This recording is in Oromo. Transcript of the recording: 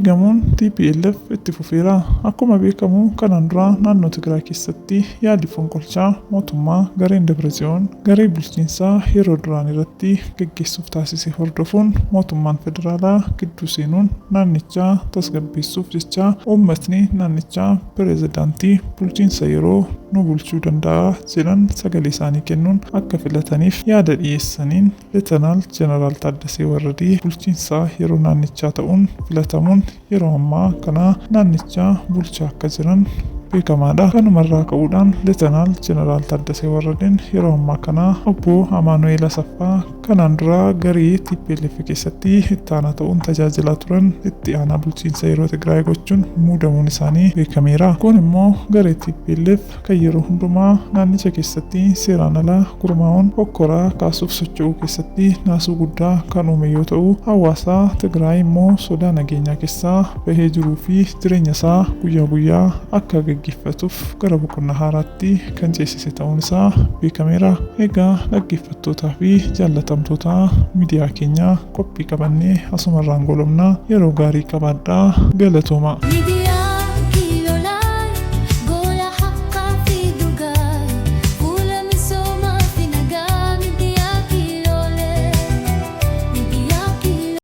Diigamuun tplf itti fufeera. Akkuma beekamu kanaan dura naannoo Tigraay keessatti yaalii fonqolchaa mootummaa gareen Dabratsiyoon garee bulchiinsaa yeroo duraanii irratti gaggeessuuf taasise hordofuun mootummaan federaalaa gidduu seenuun naannichaa tasgabbeessuuf jecha uummatni naannichaa pirezidaantii bulchiinsa yeroo nu bulchuu danda'a jedhan sagalee isaanii kennuun akka filataniif yaada dhiyeessaniin Letanaal Jeneraal Taaddasee Warradee bulchiinsa yeroo naannichaa ta'uun filatamuun yeroo ammaa kana naannichaa bulchaa akka jiran beekamaadha. Kanumarraa ka'uudhaan Letanaal Jeneraal Taaddasee Warradeen yeroo ammaa kana obbo Amaanu'eel Asaffaa kanaan dura garee tplf keessatti itti aanaa ta'uun tajaajilaa turan itti aanaa bulchiinsa yeroo Tigraay gochuun muudamuun isaanii beekameera. Kun immoo garee tplf kan yeroo hundumaa naannicha keessatti seeraan ala gurmaa'uun hokkora kaasuuf socho'uu keessatti naasuu guddaa kan uume yoo ta'u, hawaasa Tigraay immoo sodaa nageenyaa keessaa bahee jiruu fi jireenya isaa guyyaa guyyaa akka gaggeeffatuuf gara boqonnaa haaraatti kan ceesise ta'uun isaa beekameera. Egaa dhaggeeffattootaa fi jaallatamtoota miidiyaa keenyaa qophii qabannee asumarraan goolabna. Yeroo gaarii qabaadhaa. Galatoomaa.